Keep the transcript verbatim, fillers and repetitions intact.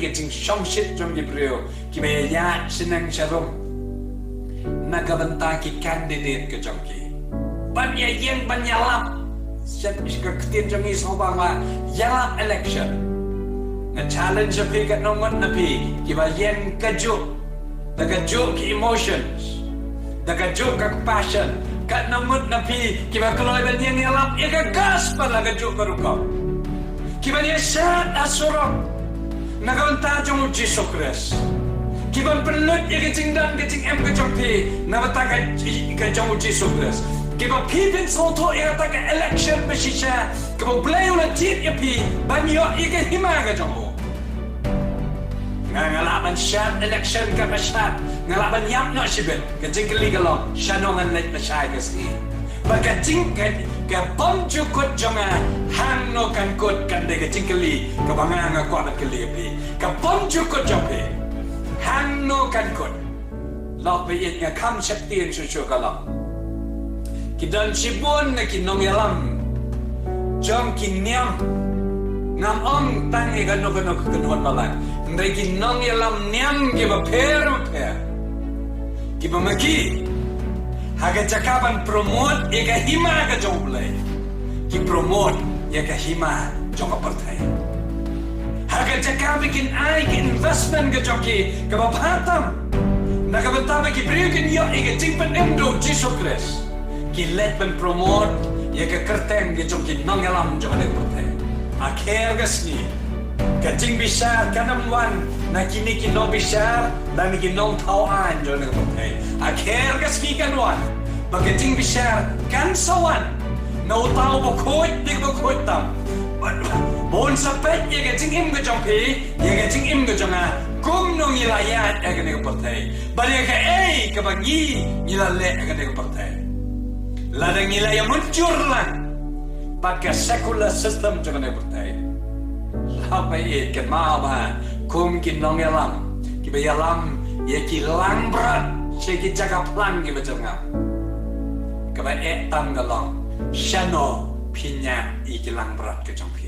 ka jingshongshit jong ki briew kiba ïaid shaneng sharum na ka bynta ki candidate ka jong ki. Ban ïa ïeng ban ïalap. Shet ka ktien jong ngi sngewbha ba ïalap election. Nga challenge ïa phi, katno ngut na phi kiba ïeng kajuh da kajuh ki emotions, da kajuh ka passion. Katno ngut na phi kiba kloi ban ïeng ïalap ïa ka gospel ha kajuh ka rukom, kiba ïa shat ha surok na ka bynta jong u Jisu Khrist, kiban pynlut ïa ka jingdon ka jingem ka jong phi na ka bynta ka jong u Jisu Khrist, kiba phi pynsngewthuh ïa kata ka election ba shisha kaba U Blei u la jied ïa phi ban ïoh ïa ka hima ka jong u. Nga, nga lah ban shad election kaba shad, nga lah ban ïap noh shibit. Ka jingkylli ka long, shano ngan leit lashai ka sngi? Bad ka jing, ka, ka bymjukut jong nga, hangno kan kut, kan dei ka jingkylli kaba nga, nga kwah ban kylli ïa phi. Ka bymjukut jong phi, hangno kan kut? Lok ba ïeit, nga kham sheptieng shuh shuh ka long, ki don shibun na ki nongïalam jong ki niam. Ngam ong tang ïa kano kano ka kynhun balang, hynrei ki nongïalam niam kiba pher bapher, kiba ma ki, ha ka jaka ban promote ïa ka hima ka jong U Blei, ki promote ïa ka hima jong ka pyrthei. Ha ka jaka ba kin ai ka investment ka jong ki kaba bha tam na ka bynta ba ki briew kin ïoh ïa ka jingpynim da u Jisu Khrist, ki leit ban promote ïa ka kyrteng ka jong ki nongïalam jong kane ka pyrthei. Ha kher ka sngi, ka jingbishar kan ym wan na kine ki nongbishar lane ki nongthaw aiñ jong kane ka pyrthei. Ha kher ka sngi kan wan ba ka jingbishar kan sa wan na uta uba khuid, dei ba khuid tam, ba un sa peit ïa ka jingim ka jong phi, ïa ka jingim ka jong nga, kumno ngi la ïaid ha kane ka pyrthei, bad ïa kaei kaba ngi, ngi la leh ha kane ka pyrthei. Lada ngi la ïa mynjur lang bad ka secular system jong kane ka pyrthei, lada ïa kynmaw ba kum ki nongïalam kiba ïalam ïa ki langbrot sha ki jaka phlang kiba jyrngam, kaba eh tam ka long, shano phin ïa ïa ki langbrot ka jong phi?